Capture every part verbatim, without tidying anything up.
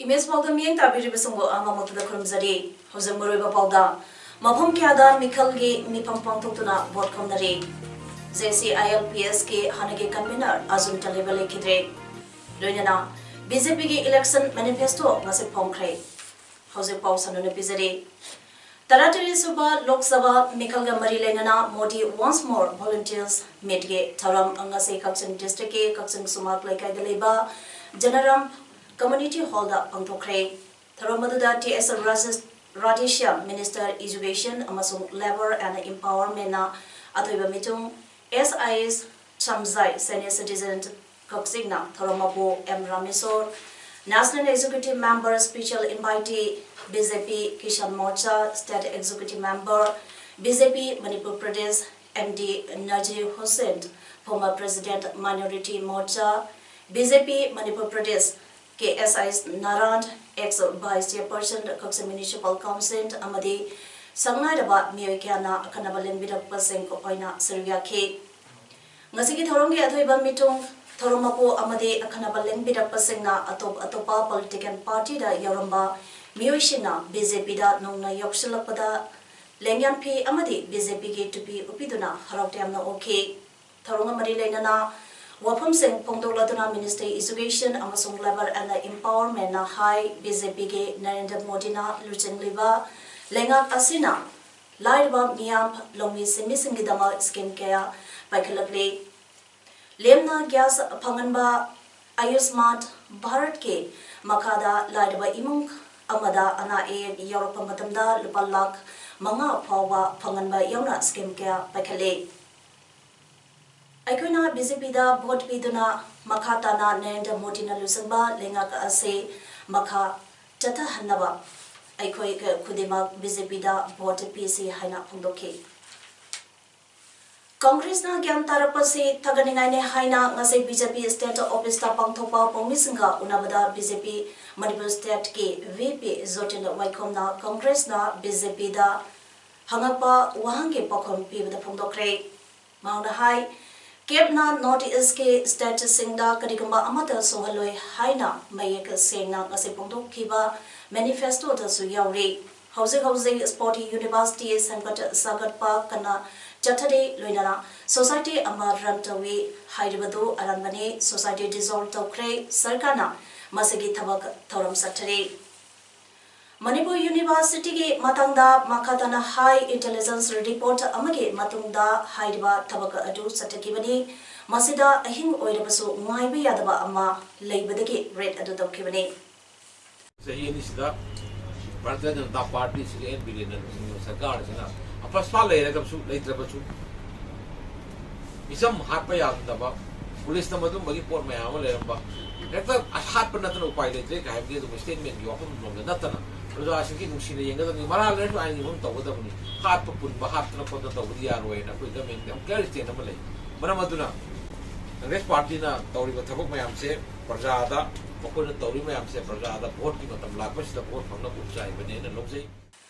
Image ꯄꯥꯎꯗ ꯃꯤꯠꯌꯦꯡ ꯇꯥꯕꯤꯔꯤꯕꯁꯤꯡꯕꯨ ꯑꯃꯃꯛꯇꯗ ꯈꯨꯔꯨꯝꯖꯔꯤ꯫ ꯍꯧꯖꯤꯛ ꯃꯔꯨꯑꯣꯏꯕ ꯄꯥꯎꯗ, ꯃꯐꯝ ꯀꯌꯥꯗ ꯃꯤꯈꯜꯒꯤ ꯃꯤꯐꯝ ꯄꯥꯡꯊꯣꯛꯇꯨꯅ vote ꯈꯣꯝꯅꯔꯤ꯫ J C I L P ꯑꯦꯁꯀꯤ ꯍꯥꯟꯅꯒꯤ ꯀꯟꯚꯤꯅꯔ ꯑꯔꯖꯨꯟ ꯇꯂꯤꯕ ꯂꯩꯈꯤꯗ꯭ꯔꯦ꯫ ꯂꯣꯏꯅꯅ ꯕꯤ ꯖꯦ ꯄꯤꯒꯤ ꯏꯂꯦꯛꯁꯟ ꯃꯦꯅꯤꯐꯦꯁꯇꯣ ꯉꯁꯤ ꯐꯣꯡꯈ꯭ꯔꯦ꯫ ꯍꯧꯖꯤꯛ ꯄꯥꯎ ꯁꯟꯗꯣꯛꯅ ꯄꯤꯖꯔꯤ꯫ ꯇꯔꯥꯇꯔꯦꯠ ꯁꯨꯕ ꯂꯣꯛ ꯁꯚꯥ ꯃꯤꯈꯜꯒ ꯃꯔꯤ ꯂꯩꯅꯅ Modi Wants More Volunteers Meetꯀꯤ ꯊꯧꯔꯝ ꯉꯁꯤ ꯀꯛꯆꯤꯡ ꯗꯤꯁꯇ꯭ꯔꯤꯛꯀꯤ ꯀꯛꯆꯤꯡ ꯁꯨꯃꯥꯛ ꯂꯩꯀꯥꯏꯗ ꯂꯩꯕ ꯖꯅꯔꯥꯝ ꯀꯝꯃ꯭ꯌꯨꯅꯤꯇꯤ ꯍꯣꯜꯗ ꯄꯥꯡꯊꯣꯛꯈ꯭ꯔꯦ꯫ ꯊꯧꯔꯝ ꯑꯗꯨꯗ ꯇꯤ ꯑꯦꯁ ꯔꯥꯖꯦꯁ-, ꯔꯥꯙꯦꯁ꯭ꯌꯥꯝ, Minister Education ꯑꯃꯁꯨꯡ Labour and Empowermentꯅ ꯑꯊꯣꯏꯕ ꯃꯤꯆꯨꯝ, ꯑꯦꯁ ꯑꯥꯏ ꯑꯦꯁ ꯁꯝꯖꯥꯏ, Senior Citizen ꯀꯛꯆꯤꯡꯅ ꯊꯧꯔꯝ ꯃꯄꯨ M Rameshor, National Executive Member, Special Invitee, B J P Kisan Morcha State Executive Member, B J P Manipur Pradesh, M D Nazir Hussain, former President Minority Morcha, B J P Manipur Pradesh, K S I Naran, ex Vice Chairperson Kakching Municipal Council ꯑꯃꯗꯤ ꯁꯛꯅꯥꯏꯔꯕ ꯃꯤꯑꯣꯏ ꯀꯌꯥꯅ ꯑꯈꯟꯅꯕ ꯂꯦꯡꯕꯤꯔꯛꯄꯁꯤꯡ ꯑꯣꯏꯅ ꯁꯔꯨꯛ ꯌꯥꯈꯤ꯫ ꯉꯁꯤꯒꯤ ꯊꯧꯔꯝꯒꯤ ꯑꯊꯣꯏꯕ ꯃꯤꯇꯨꯡ, ꯊꯧꯔꯝ ꯃꯄꯨ ꯑꯃꯗꯤ ꯑꯈꯟꯅꯕ ꯂꯦꯡꯕꯤꯔꯛꯄꯁꯤꯡꯅ ꯑꯇꯣꯞ ꯑꯇꯣꯞꯄ political partyꯗ ꯌꯥꯎꯔꯝꯕ ꯃꯤꯑꯣꯏꯁꯤꯡꯅ ꯕꯤ ꯖꯦ ꯄꯤꯗ ꯅꯧꯅ ꯌꯥꯎꯁꯤꯜꯂꯛꯄꯗ ꯂꯦꯡꯌꯥꯟ ꯐꯤ ꯑꯃꯗꯤ ꯕꯤ ꯖꯦ ꯄꯤꯒꯤ ꯇꯨꯄꯤ ꯎꯞꯄꯤꯗꯨꯅ ꯍꯔꯥꯎ ꯇꯌꯥꯝꯅ ꯑꯣꯛꯈꯤ꯫ ꯊꯧꯔꯝꯒ ꯃꯔꯤ ꯂꯩꯅꯅ ꯋꯥꯐꯝꯁꯤꯡ ꯐꯣꯡꯗꯣꯛꯂꯗꯨꯅ Ministry Education ꯑꯃꯁꯨꯡ Labour and Empowermentꯅ ꯍꯥꯏ, ꯕꯤ ꯖꯦ ꯄꯤꯒꯤ ꯅꯔꯦꯟꯗ꯭ꯔ ꯃꯣꯗꯤꯅ ꯂꯨꯆꯤꯡꯂꯤꯕ ꯂꯩꯉꯥꯛ ꯑꯁꯤꯅ ꯂꯥꯏꯔꯕ ꯃꯤꯌꯥꯝ, ꯂꯧꯃꯤ ꯁꯤꯟꯃꯤꯁꯤꯡꯒꯤꯗꯃꯛ scheme ꯀꯌꯥ ꯄꯥꯏꯈꯠꯂꯛꯂꯤ꯫ ꯂꯦꯝꯅ gas ꯐꯪꯍꯟꯕ, ꯑꯌꯨꯁꯃꯥꯟ ꯚꯥꯔꯠꯀꯤ ꯃꯈꯥꯗ ꯂꯥꯏꯔꯕ ꯏꯃꯨꯡ ꯑꯃꯗ ꯑꯅꯥ ꯑꯌꯦꯛ ꯌꯥꯎꯔꯛꯄ ꯃꯇꯝꯗ ꯂꯨꯄꯥ ꯂꯥꯈ ꯃꯉꯥ ꯐꯥꯎꯕ ꯐꯪꯍꯟꯕ ꯌꯥꯎꯅ scheme ꯀꯌꯥ ꯄꯥꯏꯈꯠꯂꯤ꯫ ꯑꯩꯈꯣꯏꯅ ꯕꯤ ꯖꯦ ꯄꯤꯗ vote ꯄꯤꯗꯨꯅ ꯃꯈꯥ ꯇꯥꯅ ꯅꯔꯦꯟꯗ꯭ꯔ ꯃꯣꯗꯤꯅ ꯂꯨꯆꯤꯡꯕ ꯂꯩꯉꯥꯛ ꯑꯁꯤ ꯃꯈꯥ ꯆꯠꯊꯍꯟꯅꯕ ꯑꯩꯈꯣꯏ ꯈꯨꯗꯤꯡꯃꯛ ꯕꯤ ꯖꯦ ꯄꯤꯗ ꯚꯣꯠ ꯄꯤꯁꯤ ꯍꯥꯏꯅ ꯐꯣꯡꯗꯣꯛꯈꯤ꯫ ꯀꯪꯒ꯭ꯔꯦꯁꯅ ꯒ꯭ꯌꯥꯟ ꯇꯥꯔꯛꯄꯁꯤ ꯊꯥꯒꯠꯅꯤꯡꯉꯥꯏꯅꯤ ꯍꯥꯏꯅ ꯉꯁꯤ ꯕꯤ ꯖꯦ ꯄꯤ ꯁ꯭ꯇꯦꯠ ꯑꯣꯐꯤꯁꯇ ꯄꯥꯡꯊꯣꯛꯄ ꯄꯥꯎꯃꯤꯁꯤꯡꯒ ꯎꯅꯕꯗ ꯕꯤ ꯖꯦ ꯄꯤ ꯃꯅꯤꯄꯨꯔ ꯁ꯭ꯇꯦꯠꯀꯤ ꯚꯤ ꯄꯤ ꯖꯣꯇꯤꯟ ꯋꯥꯏꯈꯣꯝꯅ ꯀꯪꯒ꯭ꯔꯦꯁꯅ ꯕꯤ ꯖꯦ ꯄꯤꯗ ꯍꯪꯉꯛꯄ ꯋꯥꯍꯪꯒꯤ ꯄꯥꯎꯈꯨꯝ ꯄꯤꯕꯗ ꯐꯣꯡꯗꯣꯛꯈ꯭ꯔꯦ꯫ ꯃꯍꯥꯛꯅ ꯍꯥꯏ, ꯀꯦꯞꯅ ꯅꯣꯔꯠ ꯏꯁꯀꯤ ꯁ꯭ꯇꯦꯠꯁꯤꯡꯗ ꯀꯔꯤꯒꯨꯝꯕ ꯑꯃꯠꯇ ꯁꯣꯛꯍꯜꯂꯣꯏ ꯍꯥꯏꯅ ꯃꯌꯦꯛ ꯁꯦꯡꯅ ꯉꯁꯤ ꯐꯣꯡꯗꯣꯛꯈꯤꯕ ꯃꯦꯅꯤꯐꯦꯁꯇꯣꯗꯁꯨ ꯌꯥꯎꯔꯤ꯫ ꯍꯧꯖꯤꯛ ꯍꯧꯖꯤꯛ ꯁ꯭ꯄꯣꯔꯠ ꯌꯨꯅꯤꯚꯔꯁꯤꯇꯤ ꯁꯦꯝꯒꯠ ꯁꯥꯒꯠꯄ ꯀꯟꯅ ꯆꯠꯊꯔꯤ, ꯂꯣꯏꯅꯅ ꯁꯣꯁꯥꯏꯇꯤ ꯑꯃ ꯔꯟ ꯇꯧꯏ ꯍꯥꯏꯔꯤꯕꯗꯨ ꯑꯔꯥꯟꯕꯅꯤ꯫ ꯁꯣꯁꯥꯏꯇꯤ ꯗꯤꯖꯣꯜꯕ ꯇꯧꯈ꯭ꯔꯦ꯫ ꯁꯔꯀꯥꯔꯅ ꯃꯁꯤꯒꯤ ꯊꯕꯛ ꯊꯧꯔꯝ ꯆꯠꯊꯔꯤ꯫ ꯃꯅꯤꯄꯨꯔ ꯌꯨꯅꯤꯚꯔꯁꯤꯇꯤꯒꯤ ꯃꯇꯥꯡꯗ ꯃꯈꯥ ꯇꯥꯅ ꯍꯥꯏ, ꯏꯟꯇꯦꯂꯤꯖꯦꯟꯁ ꯔꯤꯄꯣꯔꯠ ꯑꯃꯒꯤ ꯃꯇꯨꯡꯗ ꯍꯥꯏꯔꯤꯕ ꯊꯕꯛ ꯑꯗꯨ ꯆꯠꯊꯈꯤꯕꯅꯤ꯫ ꯃꯁꯤꯗ ꯑꯍꯤꯡ ꯑꯣꯏꯔꯕꯁꯨ ꯉꯥꯏꯕ ꯌꯥꯗꯕ ꯑꯃ ꯂꯩꯕꯗꯒꯤ ꯔꯦꯗ ꯑꯗꯨ ꯇꯧꯈꯤꯕꯅꯤ꯫ ꯆꯍꯤ ꯑꯅꯤꯁꯤꯗ ꯚꯥꯔꯇꯤꯌ ꯖꯅꯇꯥ ꯄꯥꯔꯇꯤꯁꯤꯒꯤ ꯑꯦꯟ ꯕꯤꯔꯦꯟꯅ ꯂꯨꯆꯤꯡꯕ ꯁꯔꯀꯥꯔꯁꯤꯅ ꯑꯄ꯭ꯔꯁꯥ ꯂꯩꯔꯒꯁꯨ ꯂꯩꯇ꯭ꯔꯕꯁꯨ ꯃꯤꯆꯝ ꯍꯥꯠꯄ ꯌꯥꯗꯕ, ꯄꯨꯂꯤꯁꯅ ꯃꯗꯨꯝꯕꯒꯤ ꯄꯣꯠ ꯃꯌꯥꯝ ꯑꯃ ꯂꯩꯔꯝꯕ, ꯍꯦꯛꯇ ꯍꯥꯠꯄ ꯅꯠꯇꯅ ꯎꯄꯥꯏ ꯂꯩꯇ꯭ꯔꯦ ꯀꯥꯏ ꯍꯥꯏꯕꯒꯤ ꯑꯗꯨꯝ ꯁ꯭ꯇꯦꯠꯃꯦꯟꯒꯤ ꯋꯥꯐꯝ ꯂꯣꯝꯗ ꯅꯠꯇꯅ ꯄ꯭ꯔꯖꯥꯁꯤꯡꯒꯤ ꯅꯨꯡꯁꯤꯅ ꯌꯦꯡꯒꯗꯕꯅꯤ, ꯃꯔꯥꯜ ꯂꯩꯔꯁꯨ ꯑꯥꯏꯟꯒꯤ ꯃꯐꯝ ꯇꯧꯒꯗꯕꯅꯤ, ꯍꯥꯠꯄ ꯄꯨꯟꯕ ꯍꯥꯠꯇꯅ ꯈꯣꯠꯇꯅ ꯇꯧꯕꯗꯤ ꯌꯥꯔꯣꯏ ꯍꯥꯏꯅ ꯑꯩꯈꯣꯏ ꯒꯃꯦꯟꯗ ꯌꯥꯝ ꯀ꯭ꯂꯤꯌꯥꯔ ꯁ꯭ꯇꯦꯠ ꯑꯃ ꯂꯩ꯫ ꯃꯔꯝ ꯑꯗꯨꯅ ꯀꯪꯒ꯭ꯔꯦꯁ ꯄꯥꯔꯇꯤꯅ ꯇꯧꯔꯤꯕ ꯊꯕꯛ ꯃꯌꯥꯝꯁꯦ ꯄ꯭ꯔꯖꯥꯗ, ꯃꯈꯣꯏꯅ ꯇꯧꯔꯤ ꯃꯌꯥꯝꯁꯦ ꯄ꯭ꯔꯖꯥꯗ ꯚꯣꯠꯀꯤ ꯃꯇꯝ ꯂꯥꯛꯄꯁꯤꯗ ꯚꯣꯠ ꯐꯪꯅꯕ ꯎꯠꯆꯥꯏꯕꯅꯦꯅ ꯂꯧꯖꯩ꯫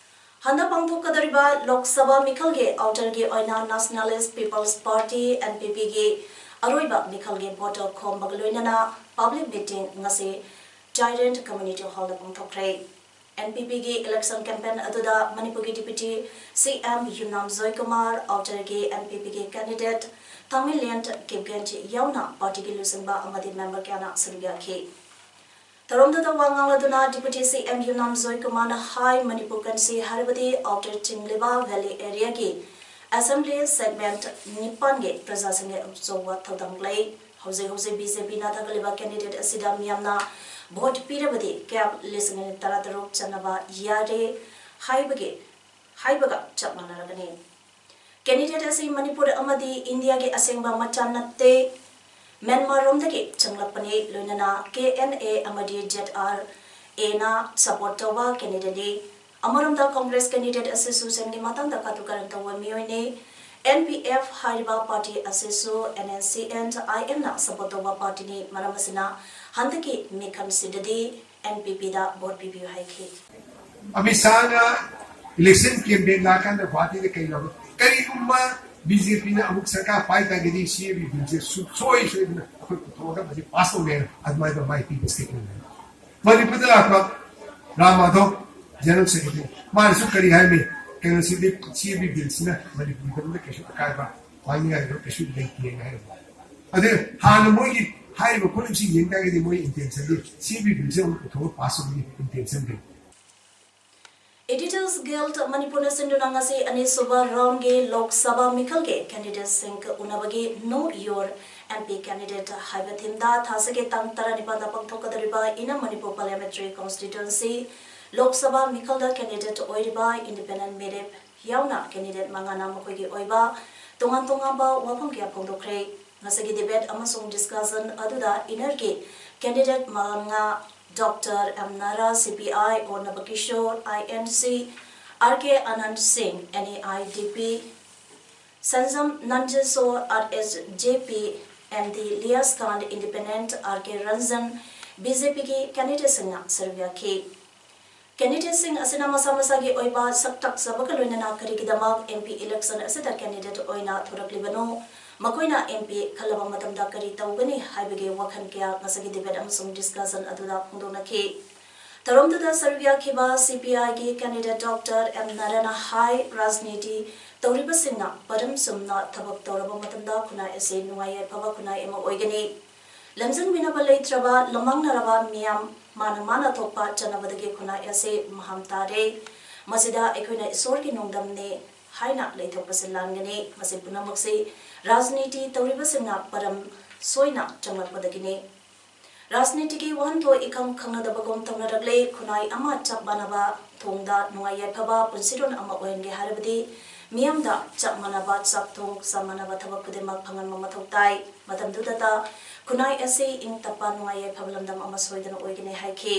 ꯍꯟꯗꯛ ꯄꯥꯡꯊꯣꯛꯀꯗꯧꯔꯤꯕ ꯂꯣꯛ ꯁꯚꯥ ꯃꯤꯈꯜꯒꯤ ꯑꯥꯎꯇꯔꯒꯤ ꯑꯣꯏꯅ nationalist people's party, N P ꯄꯤꯒꯤ ꯑꯔꯣꯏꯕ ꯃꯤꯈꯜꯒꯤ ꯚꯣꯠ ꯈꯣꯝꯕꯒ ꯂꯣꯏꯅꯅ ꯄꯕ꯭ꯂꯤꯛ ꯃꯤꯇꯤꯡ ꯉꯁꯤ ꯖꯥꯏꯔꯦꯟꯠ ꯀꯝꯃ꯭ꯌꯨꯅꯤꯇꯤ ꯍꯣꯜꯗ ꯄꯥꯡꯊꯣꯛꯈ꯭ꯔꯦ꯫ ꯑꯦꯟ ꯄꯤ ꯄꯤꯒꯤ ꯏꯂꯦꯛꯁꯟ ꯀꯦꯝꯄꯦꯟ ꯑꯗꯨꯗ ꯃꯅꯤꯄꯨꯔꯒꯤ ꯗꯤꯄ꯭ꯌꯨꯇꯤ ꯁꯤ M Yumnam Joykumar, ꯑꯥꯎꯇꯔꯒꯤ and P ꯄꯤꯒꯤ ꯀꯦꯟꯗꯤꯗꯦꯠ ꯊꯥꯡꯃꯩꯂꯦꯟ ꯀꯤꯞꯒꯦꯟ ꯌꯥꯎꯅ ꯄꯥꯔꯇꯤꯒꯤ ꯂꯨꯆꯤꯡꯕ ꯑꯃꯗꯤ ꯃꯦꯝꯕꯔ ꯀꯌꯥꯅ ꯁꯔꯨꯛ ꯌꯥꯈꯤ꯫ ꯊꯧꯔꯝꯗꯨꯗ ꯋꯥ ꯉꯥꯡꯂꯗꯨꯅ ꯗꯤꯄ꯭ꯌꯨꯇꯤ ꯁꯤ ꯑꯦꯝ ꯌꯨꯝꯅꯥꯝ ꯖꯣꯏꯀꯨꯃꯥꯔꯅ ꯍꯥꯏ, ꯃꯅꯤꯄꯨꯔ ꯀꯟꯁꯤ ꯍꯥꯏꯔꯕꯗꯤ ꯑꯥꯎꯇꯔ ꯆꯤꯡꯂꯤꯕ ꯚꯦꯂꯤ ꯑꯦꯔꯤꯌꯥꯒꯤ ꯑꯦꯁꯦꯝꯕ꯭ꯂꯤ ꯁꯦꯒꯃꯦꯟꯠ ꯅꯤꯄꯥꯟꯒꯤ ꯄ꯭ꯔꯖꯥꯁꯤꯡꯒꯤ ꯑꯆꯧꯕ ꯊꯧꯗꯥꯡ ꯂꯩ꯫ ꯍꯧꯖꯤꯛ ꯍꯧꯖꯤꯛ ꯕꯤ ꯖꯦ ꯄꯤꯅ ꯊꯥꯒꯠꯂꯤꯕ ꯀꯦꯟꯗꯤꯗꯦꯠ ꯑꯁꯤꯗ ꯃꯤꯌꯥꯝꯅ ꯚꯣꯠ ꯄꯤꯔꯕꯗꯤ ꯀꯦꯞ ꯂꯤꯁꯤꯡ ꯑꯅꯤ ꯇꯔꯥꯇꯔꯨꯛ ꯆꯟꯅꯕ ꯌꯥꯔꯦ ꯍꯥꯏꯕꯒꯤ, ꯍꯥꯏꯕꯒ ꯆꯞ ꯃꯥꯟꯅꯔꯒꯅꯤ꯫ ꯀꯦꯟꯗꯤꯗꯦꯠ ꯑꯁꯤ ꯃꯅꯤꯄꯨꯔ ꯑꯃꯗꯤ ꯏꯟꯗꯤꯌꯥꯒꯤ ꯑꯁꯦꯡꯕ ꯃꯆꯥ ꯅꯠꯇꯦ, ꯃ꯭ꯌꯥꯟꯃꯥꯔꯔꯣꯝꯗꯒꯤ ꯆꯪꯂꯛꯄꯅꯤ, ꯂꯣꯏꯅꯅ ꯀꯦ ꯑꯦꯟ ꯑꯦ ꯑꯃꯗꯤ ꯖꯦꯗ ꯑꯥꯔ ꯑꯦꯅ ꯁꯄꯣꯔꯠ ꯇꯧꯕ ꯀꯦꯟꯗꯤꯗꯦꯠꯅꯤ꯫ ꯑꯃꯔꯣꯝꯗ ꯀꯣꯡꯒ꯭ꯔꯦꯁ ꯀꯦꯟꯗꯤꯗꯦꯠ ꯑꯁꯤꯁꯨ ꯁꯦꯝꯒꯤ ꯃꯇꯥꯡꯗ ꯀꯥꯇꯨ ꯀꯥꯔꯟ ꯇꯧꯕ ꯃꯤꯑꯣꯏꯅꯤ꯫ ꯑꯦꯟ ꯄꯤ ꯑꯦꯐ ꯍꯥꯏꯔꯤꯕ ꯄꯥꯔꯇꯤ ꯑꯁꯤꯁꯨ N N C N I ꯑꯦꯝꯅ ꯁꯄꯣꯔꯠ ꯇꯧꯕ ꯄꯥꯔꯇꯤꯅꯤ꯫ ꯃꯔꯝ ꯑꯁꯤꯅ ꯍꯟꯗꯛꯀꯤ ꯃꯤꯈꯜꯁꯤꯗꯗꯤ ꯑꯦꯟ ꯄꯤ ꯄꯤꯗ ꯚꯣꯠ ꯄꯤꯕꯤꯌꯨ ꯍꯥꯏꯈꯤ꯫ ꯑꯃꯤꯠ ꯁꯥꯍꯅ ꯏꯂꯦꯛꯁꯟ ꯀꯦꯝꯄꯦꯟ ꯂꯥꯛꯀꯥꯟꯗ ꯒꯨꯋꯥꯍꯥꯇꯤꯗ ꯀꯩ ꯂꯥꯛꯏ? ꯀꯔꯤꯒꯨꯝꯕ ꯕꯤ ꯖꯦ ꯄꯤꯅ ꯑꯃꯨꯛ ꯁꯔꯀꯥꯔ ꯄꯥꯏ ꯇꯥꯔꯒꯗꯤ ꯁꯤ ꯑꯦ ꯕꯤ ꯕꯤꯜꯁꯦ ꯁꯨꯡꯁꯣꯏ ꯁꯣꯏꯗꯅ ꯑꯩꯈꯣꯏ ꯄꯨꯊꯣꯛꯑꯒ ꯃꯁꯤ ꯄꯥꯁ ꯇꯧꯅꯤ ꯍꯥꯏꯅ ꯑꯗꯨꯃꯥꯏꯅ ꯃꯥꯏ ꯄꯤꯕ ꯁ꯭ꯇꯦꯠꯃꯦꯟꯅꯤ꯫ ꯃꯅꯤꯄꯨꯔꯗ ꯂꯥꯛꯄ ꯔꯥꯝ ꯃꯥꯙꯕ, ꯖꯦꯅꯔꯦꯜ ꯁꯦꯀ꯭ꯔꯦꯇꯔꯤ, ꯃꯥꯅꯁꯨ ꯀꯔꯤ ꯍꯥꯏꯔꯝꯃꯤ? ꯀꯩꯅꯣꯁꯤꯗꯤ ꯁꯤ ꯑꯦ ꯕꯤ ꯕꯤꯜꯁꯤꯅ ꯃꯅꯤꯄꯨꯔꯒꯤꯗꯃꯛꯇ ꯀꯩꯁꯨ ꯑꯀꯥꯏꯕ ꯋꯥꯅꯤꯡꯉꯥꯏ ꯑꯣꯏꯕ ꯀꯩꯁꯨ ꯂꯩꯇꯦꯅ ꯍꯥꯏꯔꯝꯃꯤ꯫ ꯑꯗꯨ ꯍꯥꯟꯅ ꯃꯣꯏꯒꯤ ꯍꯥꯏꯔꯤꯕ ꯈꯣꯠꯂꯤꯕꯁꯤ ꯌꯦꯡ ꯇꯥꯔꯒꯗꯤ ꯃꯣꯏ ꯏꯟꯇꯦꯟꯁꯟꯗꯤ ꯁꯤ ꯑꯦ ꯕꯤ ꯕꯤꯜꯁꯦ ꯑꯃꯨꯛ ꯄꯨꯊꯣꯛꯑꯒ ꯄꯥꯁ ꯇꯧꯕꯒꯤ ꯏꯟꯇꯦꯟꯁꯟ ꯂꯩ꯫ Editors Guild ꯃꯅꯤꯄꯨꯔꯅ ꯁꯤꯟꯗꯨꯅ ꯉꯁꯤ ꯑꯅꯤꯁꯨꯕ ꯔꯥꯎꯟꯒꯤ ꯂꯣꯛ ꯁꯚꯥ ꯃꯤꯈꯜꯒꯤ ꯀꯦꯟꯗꯤꯗꯦꯠꯁꯤꯡ ꯎꯅꯕꯒꯤ Know Your M P Candidate ꯍꯥꯏꯕ ꯊꯤꯝꯗ ꯊꯥꯁꯤꯒꯤ ꯇꯥꯡ ꯇꯔꯥꯅꯤꯄꯥꯟꯗ ꯄꯥꯡꯊꯣꯛꯀꯗꯧꯔꯤꯕ ꯏꯟꯅ ꯃꯅꯤꯄꯨꯔ ꯄꯥꯔꯂꯤꯌꯥꯃꯦꯟꯇꯔꯤ ꯀꯣꯟꯁꯇꯤꯇ꯭ꯋꯦꯟꯁꯤ ꯂꯣꯛ ꯁꯚꯥ ꯃꯤꯈꯜꯗ ꯀꯦꯟꯗꯤꯗꯦꯠ ꯑꯣꯏꯔꯤꯕ ꯏꯟꯗꯤꯄꯦꯟꯗꯦꯟꯠ ꯃꯤꯔꯦꯞ ꯌꯥꯎꯅ ꯀꯦꯟꯗꯤꯗꯦꯠ ꯃꯉꯥꯅ ꯃꯈꯣꯏꯒꯤ ꯑꯣꯏꯕ ꯇꯣꯉꯥꯟ ꯇꯣꯉꯥꯟꯕ ꯋꯥꯐꯝ ꯀꯌꯥ ꯐꯣꯡꯗꯣꯛꯈ꯭ꯔꯦ꯫ ꯉꯁꯤꯒꯤ ꯗꯤꯕꯦꯠ ꯑꯃꯁꯨꯡ ꯗꯤꯁꯀꯁꯟ ꯑꯗꯨꯗ ꯏꯟꯅꯔꯒꯤ ꯀꯦꯟꯗꯤꯗꯦꯠ ꯃꯉꯥ, doctor M Nara, C P I, O Nabakishore, I N C, R K Anand Singh, N A I D P, Sanjam Nanjeshor, R S J P, M D Liyas Khan, independent, R K Ranjan, B J ꯄꯤꯒꯤ ꯀꯦꯟꯗꯤꯗꯦꯠꯁꯤꯡꯅ ꯁꯔꯨꯛ ꯌꯥꯈꯤ꯫ ꯀꯦꯟꯗꯤꯗꯦꯠꯁꯤꯡ ꯑꯁꯤꯅ ꯃꯁꯥ ꯃꯁꯥꯒꯤ ꯑꯣꯏꯕ ꯁꯛ ꯇꯥꯛꯆꯕꯒ ꯂꯣꯏꯅꯅ ꯀꯔꯤꯒꯤꯗꯃꯛ ꯑꯦꯝ ꯄꯤ ꯏꯂꯦꯛꯁꯟ ꯑꯁꯤꯗ ꯀꯦꯟꯗꯤꯗꯦꯠ ꯑꯣꯏꯅ ꯊꯣꯔꯛꯂꯤꯕꯅꯣ, ꯃꯈꯣꯏꯅ ꯑꯦꯝ ꯄꯤ ꯈꯜꯂꯕ ꯃꯇꯝꯗ ꯀꯔꯤ ꯇꯧꯒꯅꯤ ꯍꯥꯏꯕꯒꯤ ꯋꯥꯈꯜ ꯀꯌꯥ ꯉꯁꯤꯒꯤ ꯗꯤꯕꯦꯠ ꯑꯃꯁꯨꯡ ꯗꯤꯁꯀꯁꯟ ꯑꯗꯨꯗ ꯐꯣꯡꯗꯣꯛꯅꯈꯤ꯫ ꯊꯧꯔꯝꯗꯨꯗ ꯁꯔꯨꯛ ꯌꯥꯈꯤꯕ ꯁꯤ ꯄꯤ ꯑꯥꯏꯒꯤ ꯀꯦꯟꯗꯤꯗꯦꯠ ꯗꯣꯛꯇꯔ ꯑꯦꯝ ꯅꯥꯔꯥꯅ ꯍꯥꯏ, ꯔꯥꯖꯅꯤꯇꯤ ꯇꯧꯔꯤꯕꯁꯤꯡꯅ ꯄꯔꯝ ꯆꯨꯝꯅ ꯊꯕꯛ ꯇꯧꯔꯕ ꯃꯇꯝꯗ ꯈꯨꯟꯅꯥꯏ ꯑꯁꯤ ꯅꯨꯡꯉꯥꯏ ꯌꯥꯏꯐꯕ ꯈꯨꯟꯅꯥꯏ ꯑꯃ ꯑꯣꯏꯒꯅꯤ꯫ ꯂꯝꯖꯤꯡꯕꯤꯅꯕ ꯂꯩꯇ꯭ꯔꯕ, ꯂꯝꯃꯥꯡꯅꯔꯕ ꯃꯤꯌꯥꯝ ꯃꯥꯅ ꯃꯥꯅ ꯊꯣꯛꯄ ꯆꯠꯅꯕꯗꯒꯤ ꯈꯨꯟꯅꯥꯏ ꯑꯁꯤ ꯃꯍꯥꯝ ꯇꯥꯔꯦ꯫ ꯃꯁꯤꯗ ꯑꯩꯈꯣꯏꯅ ꯏꯁꯣꯔꯒꯤ ꯅꯣꯡꯗꯝꯅꯤ ꯍꯥꯏꯅ ꯂꯩꯊꯣꯛꯄꯁꯤ ꯂꯥꯟꯒꯅꯤ꯫ ꯃꯁꯤ ꯄꯨꯝꯅꯃꯛꯁꯤ ꯔꯥꯖꯅꯤꯇꯤ ꯇꯧꯔꯤꯕꯁꯤꯡꯅ ꯄꯔꯝ ꯁꯣꯏꯅ ꯆꯪꯂꯛꯄꯗꯒꯤꯅꯤ꯫ ꯔꯥꯖꯅꯤꯇꯤꯒꯤ ꯋꯥꯍꯟꯊꯣꯛ ꯏꯈꯪ ꯈꯪꯅꯗꯕꯒꯨꯝ ꯇꯧꯅꯔꯛꯂꯦ꯫ ꯈꯨꯟꯅꯥꯏ ꯑꯃ ꯆꯞ ꯃꯥꯟꯅꯕ ꯊꯣꯡꯗ ꯅꯨꯡꯉꯥꯏ ꯌꯥꯏꯐꯕ ꯄꯨꯟꯁꯤꯔꯣꯜ ꯑꯃ ꯑꯣꯏꯍꯟꯒꯦ ꯍꯥꯏꯔꯕꯗꯤ ꯃꯤꯌꯥꯝꯗ ꯆꯞ ꯃꯥꯟꯅꯕ ꯆꯥꯛ ꯊꯣꯡ, ꯆꯞ ꯃꯥꯟꯅꯕ ꯊꯕꯛ ꯈꯨꯗꯤꯡꯃꯛ ꯐꯪꯍꯟꯕ ꯃꯊꯧ ꯇꯥꯏ꯫ ꯃꯇꯝꯗꯨꯗꯇ ꯈꯨꯟꯅꯥꯏ ꯑꯁꯤ ꯏꯪ ꯇꯞꯄ ꯅꯨꯡꯉꯥꯏ ꯌꯥꯏꯐꯕ ꯂꯝꯗꯝ ꯑꯃ ꯁꯣꯏꯗꯅ ꯑꯣꯏꯒꯅꯤ ꯍꯥꯏꯈꯤ꯫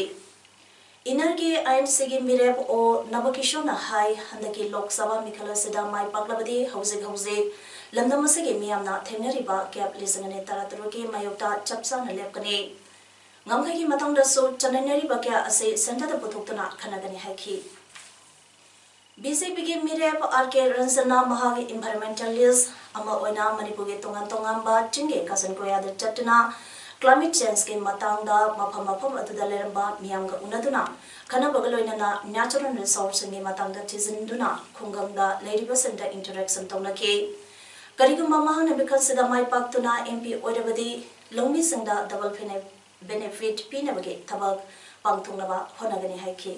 ꯏꯟꯅꯔꯒꯤ ꯑꯥꯏ ꯑꯦꯟ ꯁꯤꯒꯤ ꯃꯤꯔꯦꯞ ꯑꯣ ꯅꯕꯀꯤꯁꯣꯔꯅ ꯍꯥꯏ, ꯍꯟꯗꯛꯀꯤ ꯂꯣꯛ ꯁꯚꯥ ꯃꯤꯈꯜ ꯑꯁꯤꯗ ꯃꯥꯏ ꯄꯥꯛꯂꯕꯗꯤ ꯍꯧꯖꯤꯛ ꯍꯧꯖꯤꯛ ꯂꯝꯗꯝ ꯑꯁꯤꯒꯤ ꯃꯤꯌꯥꯝꯅ ꯊꯦꯡꯅꯔꯤꯕ ꯒꯦꯞ ꯂꯤꯁꯤꯡ ꯑꯅꯤ ꯇꯔꯥꯇꯔꯨꯛꯀꯤ ꯃꯥꯌꯣꯛꯇ ꯆꯞ ꯆꯥꯅ ꯂꯦꯞꯀꯅꯤ꯫ ꯉꯝꯈꯩꯒꯤ ꯃꯇꯥꯡꯗꯁꯨ ꯆꯥꯡꯗꯝꯅꯔꯤꯕ ꯀꯌꯥ ꯑꯁꯤ ꯁꯦꯟꯇꯔꯗ ꯄꯨꯊꯣꯛꯇꯨꯅ ꯈꯟꯅꯒꯅꯤ ꯍꯥꯏꯈꯤ꯫ ꯕꯤ ꯖꯦ ꯄꯤꯒꯤ ꯃꯤꯔꯦꯞ ꯑꯥꯔ ꯀꯦ ꯔꯟꯖꯟꯅ ꯃꯍꯥꯛꯀꯤ ꯏꯟꯚꯥꯏꯔꯣꯟꯃꯦꯟꯇꯦꯂꯤꯁ ꯑꯃ ꯑꯣꯏꯅ ꯃꯅꯤꯄꯨꯔꯒꯤ ꯇꯣꯉꯥꯟ ꯇꯣꯉꯥꯟꯕ ꯆꯤꯡꯒꯤ ꯀꯥꯆꯤꯟ ꯀꯣꯌꯥꯗ ꯆꯠꯇꯨꯅ ꯀ꯭ꯂꯥꯏꯃꯦꯠ ꯆꯦꯟꯖꯀꯤ ꯃꯇꯥꯡꯗ ꯃꯐꯝ ꯃꯐꯝ ꯑꯗꯨꯗ ꯂꯩꯔꯝꯕ ꯃꯤꯌꯥꯝꯒ ꯎꯅꯗꯨꯅ ꯈꯟꯅꯕꯒ ꯂꯣꯏꯅꯅ ꯅꯦꯆꯔꯦꯜ ꯔꯤꯁꯣꯔꯁꯁꯤꯡꯒꯤ ꯃꯇꯥꯡꯗ ꯊꯤꯖꯤꯟꯗꯨꯅ ꯈꯨꯡꯒꯪꯗ ꯂꯩꯔꯤꯕꯁꯤꯡꯗ ꯏꯟꯇꯔꯦꯛꯁꯟ ꯇꯧꯅꯈꯤ꯫ ꯀꯔꯤꯒꯨꯝꯕ ꯃꯍꯥꯛꯅ ꯃꯤꯈꯜꯁꯤꯗ ꯃꯥꯏ ꯄꯥꯛꯇꯨꯅ ꯑꯦꯝ ꯄꯤ ꯑꯣꯏꯔꯕꯗꯤ ꯂꯧꯃꯤꯁꯤꯡꯗ ꯗꯕꯜ ꯕꯦꯅꯦꯐꯤꯠ ꯄꯤꯅꯕꯒꯤ ꯊꯕꯛ ꯄꯥꯡꯊꯣꯛꯅꯕ ꯍꯣꯠꯅꯒꯅꯤ ꯍꯥꯏꯈꯤ꯫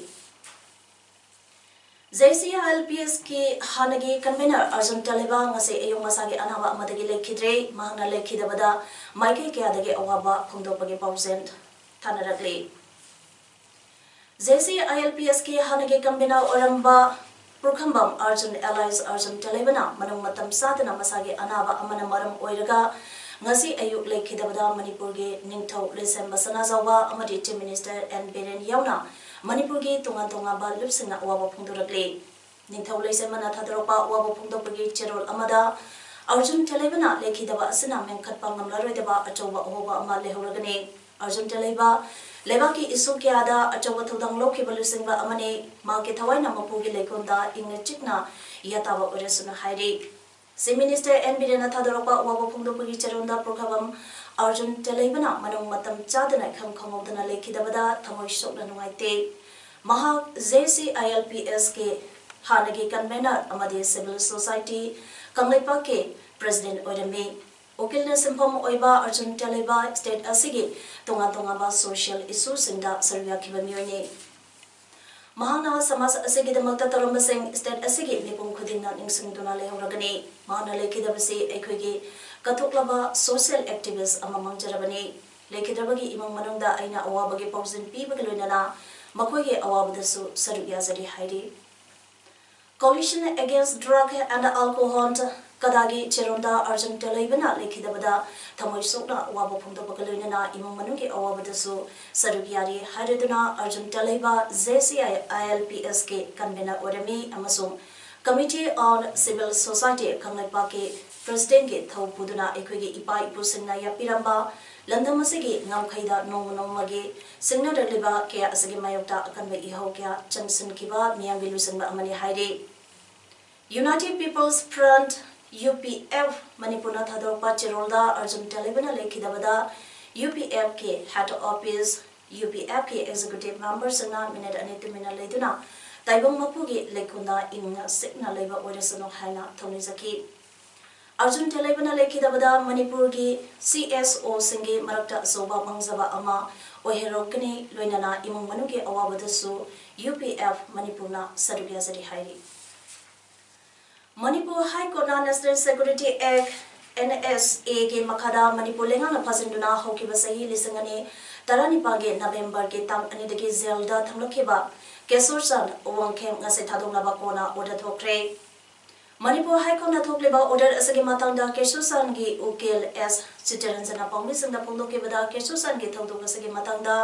J C I L P ꯑꯦꯁꯀꯤ ꯍꯥꯟꯅꯒꯤ ꯀꯟꯚꯦꯅꯔ ꯑꯔꯖꯨꯟ ꯇꯦꯂꯩꯕ ꯉꯁꯤ ꯑꯌꯨꯛ ꯃꯁꯥꯒꯤ ꯑꯅꯥꯕ ꯑꯃꯗꯒꯤ ꯂꯩꯈꯤꯗ꯭ꯔꯦ꯫ ꯃꯍꯥꯛꯅ ꯂꯩꯈꯤꯗꯕꯗ ꯃꯥꯏꯀꯩ ꯀꯌꯥꯗꯒꯤ ꯑꯋꯥꯕ ꯐꯣꯡꯗꯣꯛꯄꯒꯤ ꯄꯥꯎꯖꯦꯜ ꯊꯥꯅꯔꯛꯂꯤ꯫ J C I L P ꯑꯦꯁꯀꯤ ꯍꯥꯟꯅꯒꯤ ꯀꯟꯚꯦꯅꯔ ꯑꯣꯏꯔꯝꯕ ꯄꯨꯈ꯭ꯔꯝꯕꯝ ꯑꯔꯖꯨꯟ alias ꯑꯔꯖꯨꯟ ꯇꯦꯂꯩꯕꯅ ꯃꯅꯨꯡ ꯃꯇꯝ ꯆꯥꯗꯅ ꯃꯁꯥꯒꯤ ꯑꯅꯥꯕ ꯑꯃꯅ ꯃꯔꯝ ꯑꯣꯏꯔꯒ ꯉꯁꯤ ꯑꯌꯨꯛ ꯂꯩꯈꯤꯗꯕꯗ ꯃꯅꯤꯄꯨꯔꯒꯤ ꯅꯤꯡꯊꯧ ꯂꯩꯁꯦꯝꯕ ꯁꯅꯥꯖꯥꯎꯕ ꯑꯃꯗꯤ ꯆꯤꯐ ꯃꯤꯅꯤꯁꯇꯔ ꯑꯦꯟ ꯕꯤꯔꯦꯟ ꯌꯥꯎꯅ ꯃꯅꯤꯄꯨꯔꯒꯤ ꯇꯣꯉꯥꯟ ꯇꯣꯉꯥꯟꯕ ꯂꯨꯞꯁꯤꯡꯅ ꯑꯋꯥꯕ ꯐꯣꯡꯗꯣꯔꯛꯂꯤ꯫ ꯅꯤꯡꯊꯧ ꯂꯩꯁꯦꯝꯕꯅ ꯊꯥꯗꯣꯔꯛꯄ ꯑꯋꯥꯕ ꯐꯣꯡꯗꯣꯛꯄꯒꯤ ꯆꯦꯔꯣꯜ ꯑꯃꯗ ꯑꯔꯖꯨꯟ ꯇꯦꯂꯩꯕꯅ ꯂꯩꯈꯤꯗꯕ ꯑꯁꯤꯅ ꯃꯦꯟꯈꯠꯄ ꯉꯝꯂꯔꯣꯏꯗꯕ ꯑꯆꯧꯕ ꯑꯍꯣꯕ ꯑꯃ ꯂꯩꯍꯧꯔꯒꯅꯤ꯫ ꯑꯔꯖꯨꯟ ꯇꯦꯂꯩꯕ ꯂꯩꯕꯥꯛꯀꯤ ꯏꯁꯨ ꯀꯌꯥꯗ ꯑꯆꯧꯕ ꯊꯧꯗꯥꯡ ꯂꯧꯈꯤꯕ ꯂꯨꯆꯤꯡꯕ ꯑꯃꯅꯤ꯫ ꯃꯍꯥꯛꯀꯤ ꯊꯋꯥꯏꯅ ꯃꯄꯨꯒꯤ ꯂꯩꯀꯣꯜꯗ ꯏꯪꯅ ꯆꯤꯛꯅ ꯌꯥꯇꯥꯕ ꯑꯣꯏꯔꯁꯅꯨ ꯍꯥꯏꯔꯤ꯫ ꯆꯤꯐ ꯃꯤꯅꯤꯁꯇꯔ ꯑꯦꯟ ꯕꯤꯔꯦꯟꯅ ꯊꯥꯗꯣꯔꯛꯄ ꯑꯋꯥꯕ ꯐꯣꯡꯗꯣꯛꯄꯒꯤ ꯆꯦꯔꯣꯜꯗ ꯄꯨꯈ꯭ꯔꯕꯝ ꯑꯔꯖꯨꯟ ꯇꯦꯂꯩꯕꯅ ꯃꯅꯨꯡ ꯃꯇꯝ ꯆꯥꯗꯅ ꯏꯈꯪ ꯈꯪꯍꯧꯗꯅ ꯂꯩꯈꯤꯗꯕꯗ ꯊꯃꯣꯏ ꯁꯣꯛꯅ ꯅꯨꯡꯉꯥꯏꯇꯦ꯫ ꯃꯍꯥꯛ J C I L P ꯑꯦꯁꯀꯤ ꯍꯥꯟꯅꯒꯤ ꯀꯟꯚꯦꯅꯔ ꯑꯃꯗꯤ ꯁꯤꯚꯤꯜ ꯁꯣꯁꯥꯏꯇꯤ ꯀꯪꯂꯩꯄꯥꯛꯀꯤ ꯄ꯭ꯔꯦꯁꯤꯗꯦꯟ ꯑꯣꯏꯔꯝꯃꯤ꯫ ꯎꯀꯤꯜꯅ ꯁꯤꯟꯐꯝ ꯑꯣꯏꯕ ꯑꯔꯖꯨꯟ ꯇꯦꯂꯩꯕ ꯁ꯭ꯇꯦꯠ ꯑꯁꯤꯒꯤ ꯇꯣꯉꯥꯟ ꯇꯣꯉꯥꯟꯕ ꯁꯣꯁꯤꯌꯦꯜ ꯏꯁꯨꯁꯤꯡꯗ ꯁꯔꯨꯛ ꯌꯥꯈꯤꯕ ꯃꯤꯑꯣꯏꯅꯤ꯫ ꯃꯍꯥꯛꯅ ꯁꯃꯥꯖ ꯑꯁꯤꯒꯤꯗꯃꯛꯇ ꯇꯧꯔꯝꯕꯁꯤꯡ ꯁ꯭ꯇꯦꯠ ꯑꯁꯤꯒꯤ ꯃꯤꯄꯨꯝ ꯈꯨꯗꯤꯡꯅ ꯅꯤꯡꯁꯤꯡꯗꯨꯅ ꯂꯩꯍꯧꯔꯒꯅꯤ꯫ ꯃꯍꯥꯛꯅ ꯂꯩꯈꯤꯗꯕꯁꯤ ꯑꯩꯈꯣꯏꯒꯤ ꯀꯠꯊꯣꯛꯂꯕ ꯁꯣꯁꯤꯌꯦꯜ ꯑꯦꯛꯇꯤꯚꯤꯁ ꯑꯃ ꯃꯥꯡꯖꯔꯕꯅꯤ꯫ ꯂꯩꯈꯤꯗ꯭ꯔꯕꯒꯤ ꯏꯃꯨꯡ ꯃꯅꯨꯡꯗ ꯑꯩꯅ ꯑꯋꯥꯕꯒꯤ ꯄꯥꯎꯖꯦꯜ ꯄꯤꯕꯒ ꯂꯣꯏꯅꯅ ꯃꯈꯣꯏꯒꯤ ꯑꯋꯥꯕꯗꯁꯨ ꯁꯔꯨꯛ ꯌꯥꯖꯔꯤ ꯍꯥꯏꯔꯤ꯫ Coalition Against Drug and Alcohol ꯀꯗꯥꯒꯤ ꯆꯦꯔꯣꯟꯗ Arjun ꯇꯦꯂꯩꯕꯅ ꯂꯩꯈꯤꯗꯕꯗ ꯊꯃꯣꯏ ꯁꯣꯛꯅ ꯑꯋꯥꯕ ꯐꯣꯡꯗꯣꯛꯄꯒ ꯂꯣꯏꯅꯅ ꯏꯃꯨꯡ ꯃꯅꯨꯡꯒꯤ ꯑꯋꯥꯕꯗꯁꯨ ꯁꯔꯨꯛ ꯌꯥꯔꯤ ꯍꯥꯏꯔꯗꯨꯅ ꯑꯔꯖꯨꯟ ꯇꯦꯂꯩꯕ, JCILPS ꯀꯤ convener ꯑꯣꯏꯔꯝꯃꯤ ꯑꯃꯁꯨꯡ Committee on Civil Society ꯀꯪꯂꯩꯄꯥꯛꯀꯤ president ꯀꯤ ꯊꯧ ꯄꯨꯗꯨꯅ ꯑꯩꯈꯣꯏꯒꯤ ꯏꯄꯥ ꯏꯄꯨꯁꯤꯡꯅ ꯌꯥꯄꯤꯔꯝꯕ ꯂꯝꯗꯝ ꯑꯁꯤꯒꯤ ꯉꯝꯈꯩꯗ ꯅꯣꯡꯃ ꯅꯣꯡꯃꯒꯤ ꯁꯤꯡꯅꯔꯛꯂꯤꯕ ꯀꯌꯥ ꯑꯁꯤꯒꯤ ꯃꯥꯌꯣꯛꯇ ꯑꯀꯟꯕ ꯏꯍꯧ ꯀꯌꯥ ꯆꯪꯁꯤꯟꯈꯤꯕ ꯃꯤꯌꯥꯝꯒꯤ ꯂꯨꯆꯤꯡꯕ ꯑꯃꯅꯤ ꯍꯥꯏꯔꯤ꯫ United People's Front, UPF, ꯃꯅꯤꯄꯨꯔꯅ ꯊꯥꯗꯣꯔꯛꯄ ꯆꯦꯔꯣꯜꯗ ꯑꯔꯖꯨꯟ ꯇꯦꯂꯩꯕꯅ ꯂꯩꯈꯤꯗꯕꯗ UPF ꯀꯤ head office, UPF ꯀꯤ executive member ꯁꯤꯡꯅ minute ꯑꯅꯤ ꯇꯨꯃꯤꯟꯅ ꯂꯩꯗꯨꯅ ꯇꯥꯏꯕꯪ ꯃꯄꯨꯒꯤ ꯂꯩꯀꯣꯜꯗ ꯏꯪꯅ ꯆꯤꯛꯅ ꯂꯩꯕ ꯑꯣꯏꯔꯁꯅꯨ ꯍꯥꯏꯅ ꯊꯧꯅꯤꯖꯈꯤ꯫ ꯑꯔꯖꯨꯟ ꯇꯦꯂꯩꯕꯅ ꯂꯩꯈꯤꯗꯕꯗ ꯃꯅꯤꯄꯨꯔꯒꯤ CSO ꯁꯤꯡꯒꯤ ꯃꯔꯛꯇ ꯑꯆꯧꯕ ꯃꯥꯡꯖꯕ ꯑꯃ ꯑꯣꯏꯍꯜꯂꯛꯀꯅꯤ, ꯂꯣꯏꯅꯅ ꯏꯃꯨꯡ ꯃꯅꯨꯡꯒꯤ ꯑꯋꯥꯕꯗꯁꯨ UPF ꯃꯅꯤꯄꯨꯔꯅ ꯁꯔꯨꯛ ꯌꯥꯖꯔꯤ ꯍꯥꯏꯔꯤ꯫ ꯃꯅꯤꯄꯨꯔ High Court ꯅ National Security Act, NSA ꯒꯤ ꯃꯈꯥꯗ ꯃꯅꯤꯄꯨꯔ ꯂꯩꯉꯥꯛꯅ ꯐꯥꯖꯤꯟꯗꯨꯅ ꯍꯧꯈꯤꯕ ꯆꯍꯤ ꯂꯤꯁꯤꯡ ꯑꯅꯤ ꯇꯔꯥꯅꯤꯄꯥꯟꯒꯤ November ꯒꯤ ꯇꯥꯡ ꯑꯅꯤꯗꯒꯤ jail ꯗ ꯊꯝꯂꯛꯈꯤꯕ ꯀꯦꯁꯣꯔꯆꯥꯟ ꯋꯥꯡꯈꯦꯝ ꯉꯁꯤ ꯊꯥꯗꯣꯛꯅꯕ ꯀꯣꯟꯅ order ꯊꯣꯛꯈ꯭ꯔꯦ꯫ ꯃꯅꯤꯄꯨꯔ High Court ꯅ ꯊꯣꯛꯂꯤꯕ order ꯑꯁꯤꯒꯤ ꯃꯇꯥꯡꯗ ꯀꯦꯁꯣꯔꯆꯥꯟꯒꯤ ꯎꯀꯤꯜ ꯑꯦꯁ ꯆꯤꯠꯇꯔꯟꯖꯟꯅ ꯄꯥꯎꯃꯤꯁꯤꯡꯗ ꯐꯣꯡꯗꯣꯛꯈꯤꯕꯗ ꯀꯦꯁꯣꯔꯆꯥꯟꯒꯤ ꯊꯧꯗꯣꯛ ꯑꯁꯤꯒꯤ ꯃꯇꯥꯡꯗ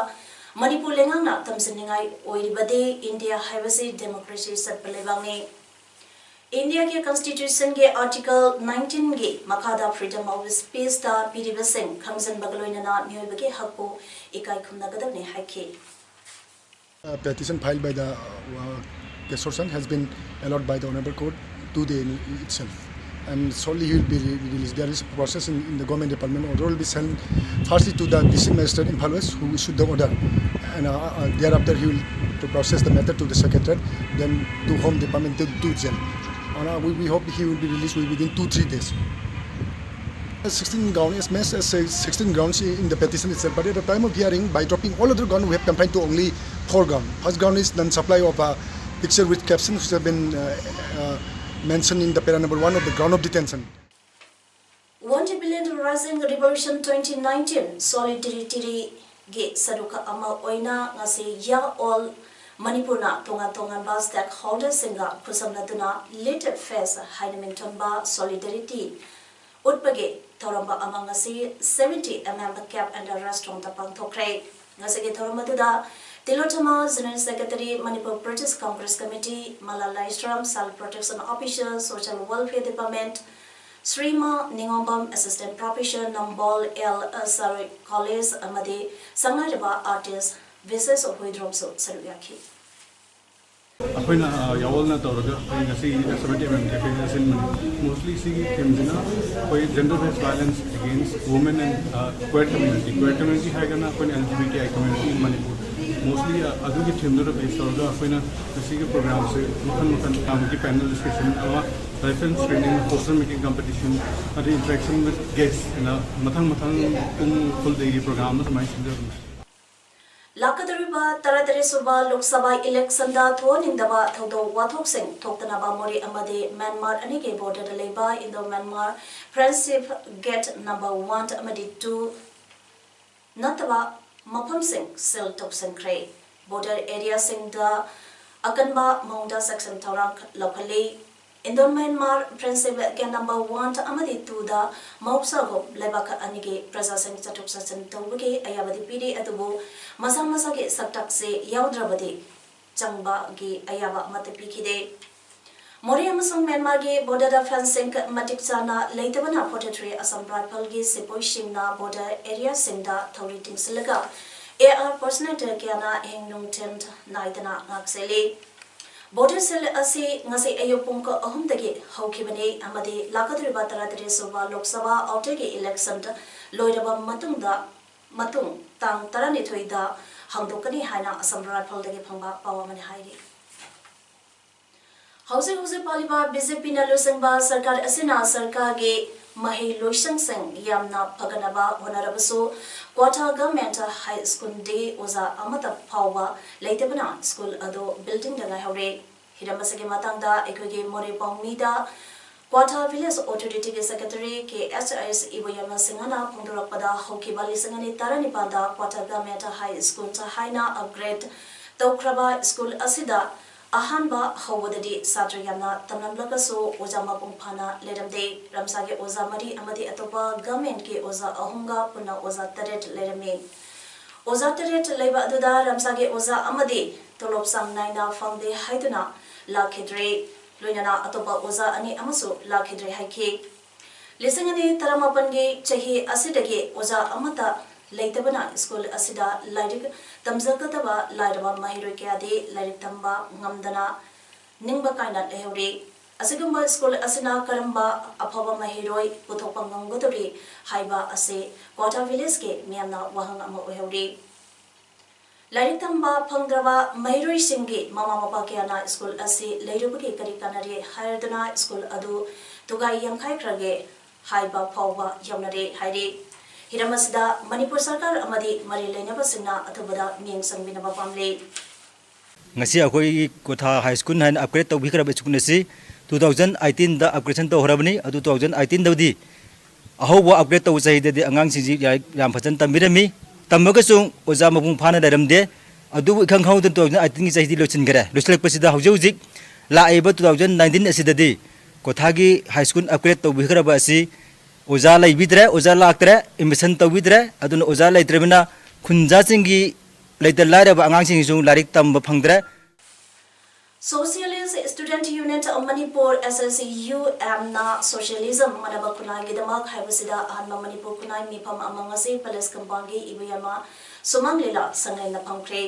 ꯃꯅꯤꯄꯨꯔ ꯂꯩꯉꯥꯛꯅ ꯇꯝꯁꯤꯟꯅꯤꯡꯉꯥꯏ ꯑꯣꯏꯔꯤꯕꯗꯤ India ꯍꯥꯏꯕꯁꯤ democracy ꯆꯠꯄ ꯂꯩꯕꯥꯛꯅꯤ꯫ India ꯒꯤ constitution ꯒꯤ article nineteen ꯒꯤ ꯃꯈꯥꯗ freedom of speech ꯇ ꯄꯤꯔꯤꯕꯁꯤꯡ ꯈꯪꯖꯤꯟꯕꯒ ꯂꯣꯏꯅꯅ ꯃꯤꯑꯣꯏꯕꯒꯤ ꯍꯛꯄꯨ ꯏꯀꯥꯏ ꯈꯨꯝꯅꯒꯗꯕꯅꯤ ꯍꯥꯏꯈꯤ꯫ A petition filed by the uh, Kesorsan has been allowed by the Honorable Court today itself. And shortly he will be re- released. There is a process in, in the government department. Order will be sent firstly to the district magistrate in Imphal West who issued the order. And uh, uh, thereafter he will to process the matter to the secretariat, then to home department, to, to jail. And, uh, we, we hope he will be released within two, three days. Sixteen grounds, as much as sixteen grounds in the petition itself, but at the time of hearing, by dropping all other grounds, we have confined to only four grounds. First ground is non-supply of a picture with caption, which have been uh, uh, mentioned in the para number one of the ground of detention. One Jubilant Rising Revolution twenty nineteen Solidarity ꯒꯤ ꯁꯔꯨꯛ ꯑꯃ ꯑꯣꯏꯅ ꯉꯁꯤ Yao All ꯃꯅꯤꯄꯨꯔꯅ ꯇꯣꯉꯥꯟ ꯇꯣꯉꯥꯟꯕ stakeholderꯁꯤꯡꯒ ꯈꯨꯠꯁꯝꯅꯗꯨꯅ Lit Fest ꯍꯥꯏꯅ ꯃꯤꯡꯊꯣꯟꯕ solidarity ꯎꯠꯄꯒꯤ ꯊꯧꯔꯝ ꯑꯃ ꯉꯁꯤ seventy M M Cab and Restaurantꯇ ꯄꯥꯡꯊꯣꯛꯈ꯭ꯔꯦ꯫ ꯉꯁꯤꯒꯤ ꯊꯧꯔꯝ ꯑꯗꯨꯗ Tilottama, General Secretary, Manipur Pradesh Congress Committee, Mala Laishram, Child Protection Officer, Social Welfare Department, Srima Ningombam, Assistant Professor, Nambol L Saroi College, ꯑꯃꯗꯤ ꯁꯛꯅꯥꯏꯔꯕ artist ꯕꯤꯁꯦꯁ ꯍꯨꯏꯗ꯭ꯔꯣꯝꯁꯨ ꯁꯔꯨꯛ ꯌꯥꯈꯤ꯫ ꯑꯩꯈꯣꯏꯅ ꯌꯥꯋꯜꯅ ꯇꯧꯔꯒ ꯑꯩꯈꯣꯏ ꯉꯁꯤ seventy M M Cafeꯗ ꯁꯤꯟꯕꯅꯤ꯫ Mostly ꯁꯤꯒꯤ themeꯁꯤꯅ ꯑꯩꯈꯣꯏ gender based violence against women and queer community, queer community ꯍꯥꯏꯔꯒꯅ ꯑꯩꯈꯣꯏꯅ L G B T I community in Manipur, mostly ꯑꯗꯨꯒꯤ themeꯗꯨꯗ base ꯇꯧꯔꯒ ꯑꯩꯈꯣꯏꯅ ꯉꯁꯤꯒꯤ programꯁꯦ ꯃꯈꯜ ꯃꯈꯜ ꯇꯥꯃꯒꯤ panel discussion ꯑꯃ, reference training, poster making competition, ꯑꯗꯩ interaction with guest ꯑꯅ ꯃꯊꯪ ꯃꯊꯪ ꯄꯨꯡ full dayꯒꯤ program ꯑꯃ ꯁꯨꯃꯥꯏꯅ ꯁꯤꯟꯖꯕꯅꯤ꯫ ꯂꯥꯛꯀꯗꯧꯔꯤꯕ ꯇꯔꯥꯇꯔꯦꯠ ꯁꯨꯕ ꯂꯣꯛ ꯁꯚꯥ electionꯗ ꯊꯣꯛꯍꯟꯅꯤꯡꯗꯕ ꯊꯧꯗꯣꯛ ꯋꯥꯊꯣꯛꯁꯤꯡ ꯊꯣꯛꯇꯅꯕ ꯃꯣꯔꯦ ꯑꯃꯗꯤ ꯃ꯭ꯌꯥꯟꯃꯥꯔ ꯑꯅꯤꯒꯤ borderꯗ ꯂꯩꯕ Indo-Myanmar Friendship Gate number one ꯑꯃꯗꯤ two ꯅꯠꯇꯕ ꯃꯐꯝꯁꯤꯡ seal ꯇꯧꯁꯤꯟꯈ꯭ꯔꯦ꯫ Border areaꯁꯤꯡꯗ ꯑꯀꯟꯕ ꯃꯑꯣꯡꯗ ꯆꯦꯛꯁꯤꯟ ꯊꯧꯔꯥꯡ ꯂꯧꯈꯠꯂꯤ꯫ Indo-Myanmar Friendship Gate number one ꯑꯃꯗꯤ twoꯗ ꯃꯍꯧꯁꯥꯒꯨꯝ ꯂꯩꯕꯥꯛ ꯑꯅꯤꯒꯤ ꯄ꯭ꯔꯖꯥꯁꯤꯡ ꯆꯠꯊꯣꯛ ꯆꯠꯁꯤꯟ ꯇꯧꯕꯒꯤ ꯑꯌꯥꯕꯗꯤ ꯄꯤꯔꯤ, ꯑꯗꯨꯕꯨ ꯃꯁꯥ ꯃꯁꯥꯒꯤ ꯁꯛꯇꯥꯛꯁꯦ ꯌꯥꯎꯗ꯭ꯔꯕꯗꯤ ꯆꯪꯕꯒꯤ ꯑꯌꯥꯕ ꯑꯃꯠꯇ ꯄꯤꯈꯤꯗꯦ꯫ ꯃꯣꯔꯦ ꯑꯃꯁꯨꯡ ꯃ꯭ꯌꯥꯟꯃꯥꯔꯒꯤ borderꯗ fencing ꯃꯇꯤꯛ ꯆꯥꯅ ꯂꯩꯇꯕꯅ forty three Assam Riflesꯒꯤ ꯁꯤꯄꯣꯏꯁꯤꯡꯅ border areaꯁꯤꯡꯗ ꯊꯧꯔꯤ ꯇꯤꯡꯁꯤꯜꯂꯒ A R personnel ꯀꯌꯥꯅ ꯑꯍꯤꯡ ꯅꯨꯡꯊꯤꯜ ꯅꯥꯏꯗꯅ ꯉꯥꯛꯁꯦꯜꯂꯤ꯫ Border seal ꯑꯁꯤ ꯉꯁꯤ ꯑꯌꯨꯛ ꯄꯨꯡ ꯑꯍꯨꯝꯗꯒꯤ ꯍꯧꯈꯤꯕꯅꯤ ꯑꯃꯗꯤ ꯂꯥꯛꯀꯗꯧꯔꯤꯕ ꯇꯔꯥꯇꯔꯦꯠ ꯁꯨꯕ ꯂꯣꯛ ꯁꯚꯥ outerꯒꯤ electionꯗ ꯂꯣꯏꯔꯕ ꯃꯇꯨꯡꯗ, ꯃꯇꯨꯡ ꯇꯥꯡ ꯇꯔꯥꯅꯤꯊꯣꯏꯗ ꯍꯥꯡꯗꯣꯛꯀꯅꯤ ꯍꯥꯏꯅ Assam Riflesꯗꯒꯤ ꯐꯪꯕ ꯄꯥꯎ ꯑꯃꯅ ꯍꯥꯏꯔꯤ꯫ ꯍꯧꯖꯤꯛ ꯍꯧꯖꯤꯛ ꯄꯥꯜꯂꯤꯕ BJPꯅ ꯂꯨꯆꯤꯡꯕ ꯁꯔꯀꯥꯔ ꯑꯁꯤꯅ ꯁꯔꯀꯥꯔꯒꯤ ꯃꯍꯩ ꯂꯣꯏꯁꯪꯁꯤꯡ ꯌꯥꯝꯅ ꯐꯒꯠꯅꯕ ꯍꯣꯠꯅꯔꯕꯁꯨ, Kwatha Government High Schoolꯗꯤ ꯑꯣꯖꯥ ꯑꯃꯠꯇ ꯐꯥꯎꯕ ꯂꯩꯇꯕꯅ school ꯑꯗꯨ buildingꯗ ꯉꯥꯏꯍꯧꯔꯦ꯫ ꯍꯤꯔꯝ ꯑꯁꯤꯒꯤ ꯃꯇꯥꯡꯗ ꯑꯩꯈꯣꯏꯒꯤ ꯃꯣꯔꯦ ꯄꯥꯎꯃꯤꯗ Kwatha Village Authorityꯒꯤ Secretary K H S ꯏꯕꯣꯌꯥꯏꯃ ꯁꯤꯡꯍꯅ ꯐꯣꯡꯗꯣꯔꯛꯄꯗ, ꯍꯧꯈꯤꯕ ꯂꯤꯁꯤꯡ ꯑꯅꯤ ꯇꯔꯥꯅꯤꯄꯥꯟꯗ Kwatha Government High School ꯍꯥꯏꯅ upgrade ꯇꯧꯈ꯭ꯔꯕ ꯁ꯭ꯀꯨꯜ ꯑꯁꯤꯗ ꯑꯍꯥꯟꯕ ꯍꯧꯕꯗꯗꯤ ꯁꯥꯇ꯭ꯔ ꯌꯥꯝꯅ ꯇꯝꯂꯝꯂꯒꯁꯨ ꯑꯣꯖꯥ ꯃꯄꯨꯡ ꯐꯥꯅ ꯂꯩꯔꯝꯗꯦ꯫ ꯔꯝꯁꯥꯒꯤ ꯑꯣꯖꯥ ꯃꯔꯤ ꯑꯃꯗꯤ ꯑꯇꯣꯞꯄ ꯒꯚꯔꯟꯃꯦꯟꯠꯀꯤ ꯑꯣꯖꯥ ꯑꯍꯨꯝꯒ ꯄꯨꯟꯅ ꯑꯣꯖꯥ ꯇꯔꯦꯠ ꯂꯩꯔꯝꯃꯤ꯫ ꯑꯣꯖꯥ ꯇꯔꯦꯠ ꯂꯩꯕ ꯑꯗꯨꯗ ꯔꯝꯁꯥꯒꯤ ꯑꯣꯖꯥ ꯑꯃꯗꯤ ꯇꯣꯂꯣꯞ ꯆꯥꯡ ꯅꯥꯏꯅ ꯐꯪꯗꯦ ꯍꯥꯏꯗꯨꯅ ꯂꯥꯛꯈꯤꯗ꯭ꯔꯦ꯫ ꯂꯣꯏꯅꯅ ꯑꯇꯣꯞꯄ ꯑꯣꯖꯥ ꯑꯅꯤ ꯑꯃꯁꯨ ꯂꯥꯛꯈꯤꯗ꯭ꯔꯦ ꯍꯥꯏꯈꯤ꯫ ꯂꯤꯁꯤꯡ ꯑꯅꯤ ꯇꯔꯥꯃꯥꯄꯟꯒꯤ ꯆꯍꯤ ꯑꯁꯤꯗꯒꯤ ꯑꯣꯖꯥ ꯑꯃꯠꯇ ꯂꯩꯇꯕꯅ ꯁ꯭ꯀꯨꯜ ꯑꯁꯤꯗ ꯂꯥꯏꯔꯤꯛ ꯇꯝꯖꯒꯗꯕ ꯂꯥꯏꯔꯕ ꯃꯍꯩꯔꯣꯏ ꯀꯌꯥꯗꯤ ꯂꯥꯏꯔꯤꯛ ꯇꯝꯕ ꯉꯝꯗꯅ ꯅꯤꯡꯕ ꯀꯥꯏꯅ ꯂꯩꯍꯧꯔꯤ꯫ ꯑꯁꯤꯒꯨꯝꯕ ꯁ꯭ꯀꯨꯜ ꯑꯁꯤꯅ ꯀꯔꯝꯕ ꯑꯐꯕ ꯃꯍꯩꯔꯣꯏ ꯄꯨꯊꯣꯛꯄ ꯉꯝꯒꯗꯧꯔꯤ ꯍꯥꯏꯕ ꯑꯁꯤ ꯀ꯭ꯋꯥꯊꯥ ꯚꯤꯂꯦꯖꯀꯤ ꯃꯤꯌꯥꯝꯅ ꯋꯥꯍꯪ ꯑꯃ ꯑꯣꯏꯍꯧꯔꯤ꯫ ꯂꯥꯏꯔꯤꯛ ꯇꯝꯕ ꯐꯪꯗ꯭ꯔꯕ ꯃꯍꯩꯔꯣꯏꯁꯤꯡꯒꯤ ꯃꯃꯥ ꯃꯄꯥ ꯀꯌꯥꯅ ꯁ꯭ꯀꯨꯜ ꯑꯁꯤ ꯂꯩꯔꯨꯕꯒꯤ ꯀꯔꯤ ꯀꯥꯟꯅꯔꯤ ꯍꯥꯏꯔꯗꯨꯅ ꯁ꯭ꯀꯨꯜ ꯑꯗꯨ ꯇꯨꯒꯥꯏ ꯌꯥꯡꯈꯥꯏꯈ꯭ꯔꯒꯦ ꯍꯥꯏꯕ ꯐꯥꯎꯕ ꯌꯥꯎꯅꯔꯦ ꯍꯥꯏꯔꯤ꯫ ꯍꯤꯔꯝ ꯑꯁꯤꯗ ꯃꯅꯤꯄꯨꯔ ꯁꯔꯀꯥꯔ ꯑꯃꯗꯤ ꯃꯔꯤ ꯂꯩꯅꯕꯁꯤꯡꯅ ꯑꯊꯨꯕꯗ ꯃꯤꯠꯌꯦꯡ ꯆꯪꯕꯤꯅꯕ ꯄꯥꯝꯂꯤ꯫ ꯉꯁꯤ ꯑꯩꯈꯣꯏꯒꯤ ꯀ꯭ꯋꯥꯊꯥ ꯍꯥꯏ ꯁ꯭ꯀꯨꯜ ꯍꯥꯏꯅ ꯑꯞꯒ꯭ꯔꯦꯗ ꯇꯧꯕꯤꯈ꯭ꯔꯕ ꯁ꯭ꯀꯨꯜ ꯑꯁꯤ ꯇꯨ ꯊꯥꯎꯖꯟ ꯑꯩꯠꯇꯤꯟꯗ ꯑꯞꯒ꯭ꯔꯦꯗꯦꯁꯟ ꯇꯧꯈ꯭ꯔꯕꯅꯤ꯫ ꯑꯗꯨ ꯇꯨ ꯊꯥꯎꯖꯟ ꯑꯩꯠꯇꯤꯟꯗꯗꯤ ꯑꯍꯧꯕ ꯑꯞꯒ꯭ꯔꯦꯗ ꯇꯧꯕ ꯆꯍꯤꯗꯗꯤ ꯑꯉꯥꯡꯁꯤꯡꯁꯤ ꯂꯥꯏꯔꯤꯛ ꯌꯥꯝ ꯐꯖꯅ ꯇꯝꯕꯤꯔꯝꯃꯤ꯫ ꯇꯝꯃꯒꯁꯨ ꯑꯣꯖꯥ ꯃꯄꯨꯡ ꯐꯥꯅ ꯂꯩꯔꯝꯗꯦ꯫ ꯑꯗꯨꯕꯨ ꯏꯈꯪ ꯈꯪꯍꯧꯗꯅ ꯇꯨ ꯊꯥꯎꯖꯟ ꯑꯩꯠꯇꯤꯟꯒꯤ ꯆꯍꯤꯗꯤ ꯂꯣꯏꯁꯤꯟꯈꯔꯦ꯫ ꯂꯣꯏꯁꯤꯜꯂꯛꯄꯁꯤꯗ ꯍꯧꯖꯤꯛ ꯍꯧꯖꯤꯛ ꯂꯥꯛꯏꯕ ꯇꯨ ꯊꯥꯎꯖꯟ ꯅꯥꯏꯟꯇꯤꯟ ꯑꯁꯤꯗꯗꯤ ꯀ꯭ꯋꯥꯊꯥꯒꯤ ꯍꯥꯏ ꯁ꯭ꯀꯨꯜ ꯑꯞꯒ꯭ꯔꯦꯗ ꯇꯧꯕꯤꯈ꯭ꯔꯕ ꯑꯁꯤ ꯑꯣꯖꯥ ꯂꯩꯕꯤꯗ꯭ꯔꯦ, ꯑꯣꯖꯥ ꯂꯥꯛꯇ꯭ꯔꯦ, ꯑꯦꯗꯃꯤꯁꯟ ꯇꯧꯕꯤꯗ꯭ꯔꯦ꯫ ꯑꯗꯨꯅ ꯑꯣꯖꯥ ꯂꯩꯇ꯭ꯔꯕꯅꯤꯅ ꯈꯨꯟꯖꯥꯁꯤꯡꯒꯤ ꯂꯩꯇ ꯂꯥꯏꯔꯕ ꯑꯉꯥꯡꯁꯤꯡꯁꯨ ꯂꯥꯏꯔꯤꯛ ꯇꯝꯕ ꯐꯪꯗ꯭ꯔꯦ꯫ Socialist Student Union of Manipur, S S U M ꯅ Socialism ꯃꯥꯟꯅꯕ ꯈꯨꯟꯅꯥꯏꯒꯤꯗꯃꯛ ꯍꯥꯏꯕꯁꯤꯗ ꯑꯍꯥꯟꯕ ꯃꯅꯤꯄꯨꯔ ꯈꯨꯟꯅꯥꯏ ꯃꯤꯐꯝ ꯑꯃ ꯉꯁꯤ ꯄꯦꯂꯦꯁ ꯀꯝꯄꯥꯎꯟꯒꯤ ꯏꯕꯦꯌꯥꯏꯃ ꯁꯨꯃꯥꯡ ꯂꯤꯂꯥ ꯁꯪꯂꯦꯟꯗ ꯐꯝꯈ꯭ꯔꯦ꯫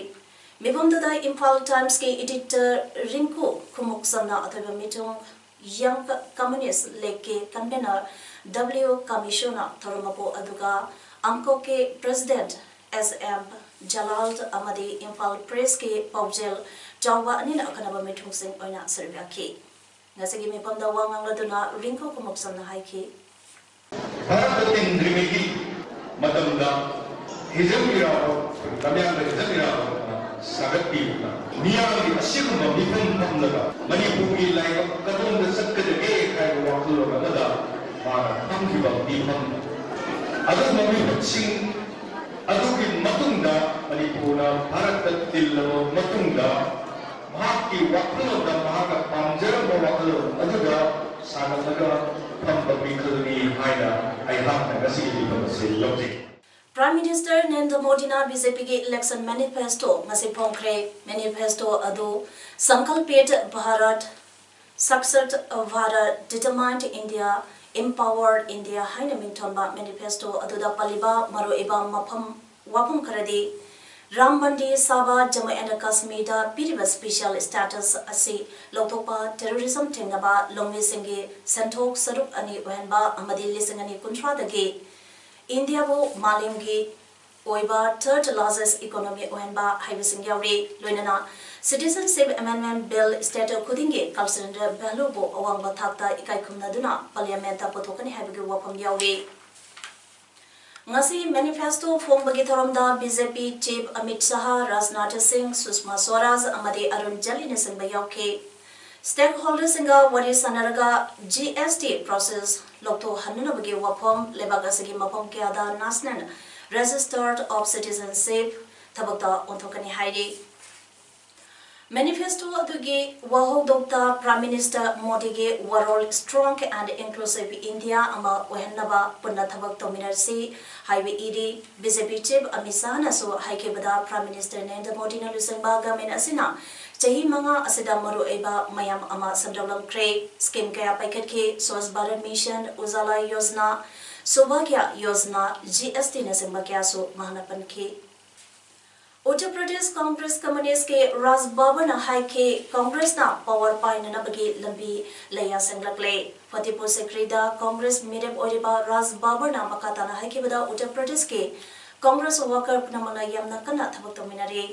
ꯃꯤꯐꯝꯗꯨꯗ ꯏꯝꯐꯥꯜ ꯇꯥꯏꯝꯁꯀꯤ ꯏꯗꯤꯇꯔ ꯔꯤꯡꯀꯨ ꯈꯨꯃꯨꯛꯆꯝꯅ ꯑꯊꯣꯏꯕ ꯃꯤꯊꯨꯡ, Young Communist League ꯀꯤ ꯀꯟꯚꯦꯅꯔ ꯗꯕ꯭ꯂꯤꯎ ꯀꯃꯤꯁꯣꯅ ꯊꯧꯔꯝ ꯃꯄꯨ ꯑꯗꯨꯒ ꯑꯪꯀꯣꯛꯀꯤ ꯄ꯭ꯔꯦꯁꯤꯗꯦꯟꯠ ꯑꯦꯁ ꯑꯦꯝ ꯖꯂꯥꯜ ꯑꯃꯗꯤ ꯏꯝꯐꯥꯜ ꯄ꯭ꯔꯦꯁꯀꯤ ꯄꯥꯎꯖꯦꯜ ꯆꯥꯎꯕ ꯑꯅꯤꯅ ꯑꯈꯟꯅꯕ ꯃꯤꯊꯨꯡꯁꯤꯡ ꯑꯣꯏꯅ ꯁꯔꯨꯛ ꯌꯥꯈꯤ꯫ ꯉꯁꯤꯒꯤ ꯃꯤꯐꯝꯗ ꯋꯥ ꯉꯥꯡꯂꯗꯨꯅ ꯔꯤꯡꯀꯨ ꯈꯨꯃꯨꯛꯆꯝꯅ ꯍꯥꯏꯈꯤ꯫ ꯚꯥꯔꯠꯇ ꯇꯤꯟꯗ꯭ꯔꯤꯉꯩꯒꯤ ꯃꯇꯝꯗ ꯍꯤꯖꯝ ꯏꯔꯥꯕꯣꯠ, ꯂꯝꯌꯥꯟꯕ ꯍꯤꯖꯝ ꯏꯔꯥꯕꯣꯠꯅ ꯁꯥꯒꯠꯄꯤꯕꯅ ꯃꯤꯌꯥꯝꯒꯤ ꯑꯁꯤꯒꯨꯝꯕ ꯃꯤꯐꯝ ꯐꯝꯂꯒ ꯃꯅꯤꯄꯨꯔꯒꯤ ꯂꯥꯏꯕꯛ ꯀꯗꯣꯝꯗ ꯆꯠꯀꯗꯒꯦ ꯍꯥꯏꯕ ꯋꯥꯈꯜꯂꯣꯟ ꯑꯃꯗ ꯃꯥꯅ ꯐꯝꯈꯤꯕ ꯃꯤꯐꯝ꯫ ꯑꯗꯨꯒꯨꯝꯕ ꯃꯤꯐꯝꯁꯤꯡ ꯑꯗꯨꯒꯤ ꯃꯇꯨꯡꯗ ꯃꯅꯤꯄꯨꯔ ꯄꯨꯅ ꯚꯥꯔꯠꯇ ꯇꯤꯜꯂꯕ ꯃꯇꯨꯡꯗ ꯃꯍꯥꯛꯀꯤ ꯋꯥꯈꯜꯂꯣꯟꯗ ꯃꯍꯥꯛꯅ ꯄꯥꯝꯖꯔꯝꯕ ꯋꯥꯈꯜꯂꯣꯟ ꯑꯗꯨꯗ ꯁꯥꯟꯅꯔꯒ ꯐꯝꯕ ꯃꯤꯈꯜꯅꯤ ꯍꯥꯏꯅ ꯑꯩꯍꯥꯛꯅ ꯉꯁꯤꯒꯤ ꯃꯤꯐꯝ ꯑꯁꯤ ꯂꯧꯖꯩ꯫ Prime Minister Narendra Modi ꯅ B J P ꯒꯤ election manifesto ꯉꯁꯤ ꯐꯣꯡꯈ꯭ꯔꯦ꯫ Manifesto ꯑꯗꯨ Sankalpit Bharat, Sakshat Bharat, Determined India, Empowered India ꯍꯥꯏꯅ ꯃꯤꯡꯊꯣꯟꯕ manifesto ꯑꯗꯨꯗ ꯄꯜꯂꯤꯕ ꯃꯔꯨꯑꯣꯏꯕ ꯃꯐꯝ, ꯋꯥꯐꯝ ꯈꯔꯗꯤ ꯔꯥꯝ ꯃꯟꯗꯤꯔ ꯁꯥꯕ, ꯖꯝꯃꯨ ꯑꯦꯟ ꯀꯥꯁꯃꯤꯔꯗ ꯄꯤꯔꯤꯕ special status ꯑꯁꯤ ꯂꯧꯊꯣꯛꯄ, terrorism ꯊꯤꯡꯅꯕ, ꯂꯧꯃꯤꯁꯤꯡꯒꯤ ꯁꯦꯟꯊꯣꯛ ꯁꯔꯨꯛ ꯑꯅꯤ ꯑꯣꯏꯍꯟꯕ ꯑꯃꯗꯤ ꯂꯤꯁꯤꯡ ꯑꯅꯤ ꯀꯨꯟꯊ꯭ꯔꯥꯗꯒꯤ ꯏꯟꯗꯤꯌꯥꯕꯨ ꯃꯥꯂꯦꯝꯒꯤ ꯑꯣꯏꯕ third largest economy ꯑꯣꯏꯍꯟꯕ ꯍꯥꯏꯕꯁꯤꯡ ꯌꯥꯎꯔꯤ꯫ ꯂꯣꯏꯅꯅ Citizenship Amendment Bill state ꯈꯨꯗꯤꯡꯒꯤ cultural value ꯕꯨ ꯑꯋꯥꯡꯕ ꯊꯥꯛꯇ ꯏꯀꯥꯏ ꯈꯨꯝꯅꯗꯨꯅ Parliament ꯇ ꯄꯨꯊꯣꯛꯀꯅꯤ ꯍꯥꯏꯕꯒꯤ ꯋꯥꯐꯝ ꯌꯥꯎꯔꯤ꯫ ꯉꯁꯤ manifesto ꯐꯣꯡꯕꯒꯤ ꯊꯧꯔꯝꯗ B J P Chief Amit Shah, Rajnath Singh, Sushma Swaraj ꯑꯃꯗꯤ ꯑꯔꯨꯟ ꯖꯦꯠꯂꯤꯅꯆꯤꯡꯕ ꯌꯥꯎꯈꯤ꯫ Stakeholder ꯁꯤꯡꯒ ꯋꯥꯔꯤ ꯁꯥꯟꯅꯔꯒ G S T process ꯂꯧꯊꯣꯛꯍꯟꯅꯅꯕꯒꯤ ꯋꯥꯐꯝ ꯂꯩꯕꯥꯛ ꯑꯁꯤꯒꯤ ꯃꯐꯝ ꯀꯌꯥꯗ National Register of Citizenship ꯊꯕꯛꯇ ꯑꯣꯟꯊꯣꯛꯀꯅꯤ ꯍꯥꯏꯔꯤ꯫ Manifesto ꯑꯗꯨꯒꯤ ꯋꯥꯍꯧꯗꯣꯛꯇ Prime Minister ꯃꯣꯗꯤꯒꯤ ꯋꯥꯔꯣꯜ Strong and Inclusive India ꯑꯃ ꯑꯣꯏꯍꯟꯅꯕ ꯄꯨꯟꯅ ꯊꯕꯛ ꯇꯧꯃꯤꯟꯅꯁꯤ ꯍꯥꯏꯕ ꯏꯔꯤ꯫ B J P Chief Amit ꯁꯥꯍꯅꯁꯨ ꯍꯥꯏꯈꯤꯕꯗ Prime Minister Narendra ꯃꯣꯗꯤꯅ ꯂꯨꯆꯤꯡꯕ government ꯑꯁꯤꯅ ꯆꯍꯤ ꯃꯉꯥ ꯑꯁꯤꯗ ꯃꯔꯨꯑꯣꯏꯕ ꯃꯌꯥꯝ ꯑꯃ ꯁꯟꯗꯣꯛꯂꯝꯈ꯭ꯔꯦ꯫ Scheme ꯀꯌꯥ ꯄꯥꯏꯈꯠꯈꯤ꯫ Swachh Bharat Mission, Ujjwala Yojana, Saubhagya Yojana, G S T ꯅꯆꯤꯡꯕ ꯀꯌꯥꯁꯨ ꯃꯍꯥꯛꯅ ꯄꯟꯈꯤ꯫ ꯎꯠꯇꯔ ꯄ꯭ꯔꯗꯦꯁ ꯀꯪꯒ꯭ꯔꯦꯁ ꯀꯃꯤꯇꯤꯒꯤ ꯔꯥꯖ ꯕꯕꯔꯅ ꯍꯥꯏꯈꯤ, ꯀꯪꯒ꯭ꯔꯦꯁꯅ power ꯄꯥꯏꯅꯅꯕꯒꯤ ꯂꯝꯕꯤ ꯂꯩꯌꯥ ꯁꯦꯡꯂꯛꯂꯦ꯫ ꯐꯇꯦꯄꯨꯔ ꯁꯤꯀ꯭ꯔꯤꯗ ꯀꯪꯒ꯭ꯔꯦꯁ ꯃꯤꯔꯦꯞ ꯑꯣꯏꯔꯤꯕ ꯔꯥꯖ ꯕꯕꯔꯅ ꯃꯈꯥ ꯇꯥꯅ ꯍꯥꯏꯈꯤꯕꯗ, ꯎꯠꯇꯔ ꯄ꯭ꯔꯗꯦꯁꯀꯤ ꯀꯪꯒ꯭ꯔꯦꯁ worker ꯄꯨꯝꯅꯃꯛꯅ ꯌꯥꯝꯅ ꯀꯟꯅ ꯊꯕꯛ ꯇꯧꯃꯤꯟꯅꯔꯤ꯫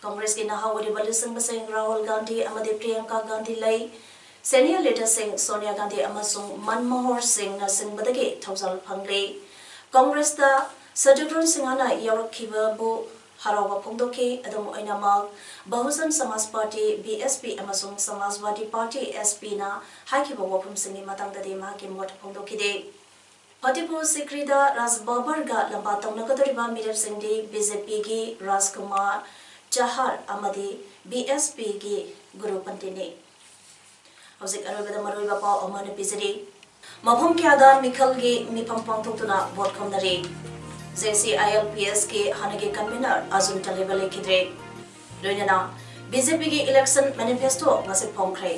ꯀꯪꯒ꯭ꯔꯦꯁꯀꯤ ꯅꯍꯥ ꯑꯣꯏꯔꯤꯕ ꯂꯨꯆꯤꯡꯕꯁꯤꯡ ꯔꯥꯍꯨꯜ ꯒꯥꯟꯙꯤ ꯑꯃꯗꯤ ꯄ꯭ꯔꯤꯌꯥꯡꯀꯥ ꯒꯥꯟꯙꯤ ꯂꯩ꯫ Senior leaderꯁꯤꯡ ꯁꯣꯅꯤꯌꯥ ꯒꯥꯟꯙꯤ ꯑꯃꯁꯨꯡ ꯃꯟꯃꯣꯍꯟ ꯁꯤꯡꯅꯆꯤꯡꯕꯗꯒꯤ ꯊꯧꯖꯥꯜ ꯐꯪꯂꯤ꯫ ꯀꯪꯒ꯭ꯔꯦꯁꯇ ꯁꯇ꯭ꯔꯨꯘ꯭ꯅ ꯁꯤꯡꯍꯅ ꯌꯥꯎꯔꯛꯈꯤꯕꯕꯨ ꯍꯔꯥꯎꯕ ꯐꯣꯡꯗꯣꯛꯈꯤ꯫ ꯑꯗꯨꯝ ꯑꯣꯏꯅꯃꯛ, ꯕꯍꯨꯖꯟ ꯁꯃꯥꯖ ꯄꯥꯔꯇꯤ, B S P, ꯑꯃꯁꯨꯡ ꯁꯃꯥꯖꯋꯥꯗꯤ ꯄꯥꯔꯇꯤ, S P, ꯅ ꯍꯥꯏꯈꯤꯕ ꯋꯥꯐꯝꯁꯤꯡꯒꯤ ꯃꯇꯥꯡꯗꯗꯤ ꯃꯍꯥꯛꯀꯤ ꯃꯣꯠ ꯐꯣꯡꯗꯣꯛꯈꯤꯗꯦ꯫ ꯐꯇꯤꯄꯨꯔ ꯁꯤꯀ꯭ꯔꯤꯗ ꯔꯥꯖ ꯕꯕꯔꯒ ꯂꯝꯕꯥ ꯇꯧꯅꯒꯗꯧꯔꯤꯕ ꯃꯤꯔꯦꯞꯁꯤꯡꯗꯤ ꯕꯤ ꯖꯦ ꯄꯤꯒꯤ ꯔꯥꯖꯀꯨꯃꯥꯔ ꯆꯍꯥꯔ ꯑꯃꯗꯤ ꯕꯤ ꯑꯦꯁ ꯄꯤꯒꯤ ꯒꯨꯔꯨ ꯄꯟꯇꯤꯅꯤ꯫ ꯍꯧꯖꯤꯛ ꯑꯔꯣꯏꯕꯗ ꯃꯔꯨꯑꯣꯏꯕ ꯄꯥꯎ ꯑꯃꯅ ꯄꯤꯖꯔꯤ꯫ ꯃꯐꯝ ꯀꯌꯥꯗ ꯃꯤꯈꯜꯒꯤ ꯃꯤꯐꯝ ꯄꯥꯡꯊꯣꯛꯇꯨꯅ vote ꯈꯣꯝꯅꯔꯤ꯫ J C I L P ꯑꯦꯁꯀꯤ ꯍꯥꯟꯅꯒꯤ ꯀꯟꯚꯤꯅꯔ ꯑꯔꯖꯨꯟ ꯇꯂꯦꯕ ꯂꯩꯈꯤꯗ꯭ꯔꯦ꯫ ꯂꯣꯏꯅꯅ ꯕꯤ ꯖꯦ ꯄꯤꯒꯤ ꯏꯂꯦꯛꯁꯟ ꯃꯦꯅꯤꯐꯦꯁꯇꯣ ꯉꯁꯤ ꯐꯣꯡꯈ꯭ꯔꯦ꯫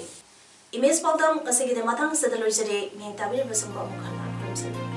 ꯏꯃꯦꯖ ꯄꯥꯎꯗꯝ ꯉꯁꯤꯒꯤꯗꯤ ꯃꯇꯥꯡꯁꯤꯗ ꯂꯣꯏꯖꯔꯦ꯫ ꯅꯤꯡ ꯇꯥꯕꯤꯔꯤꯕꯁꯤꯡꯕꯨ ꯑꯃꯨꯛ ꯍꯟꯅ ꯈꯨꯔꯨꯝꯖꯔꯤ꯫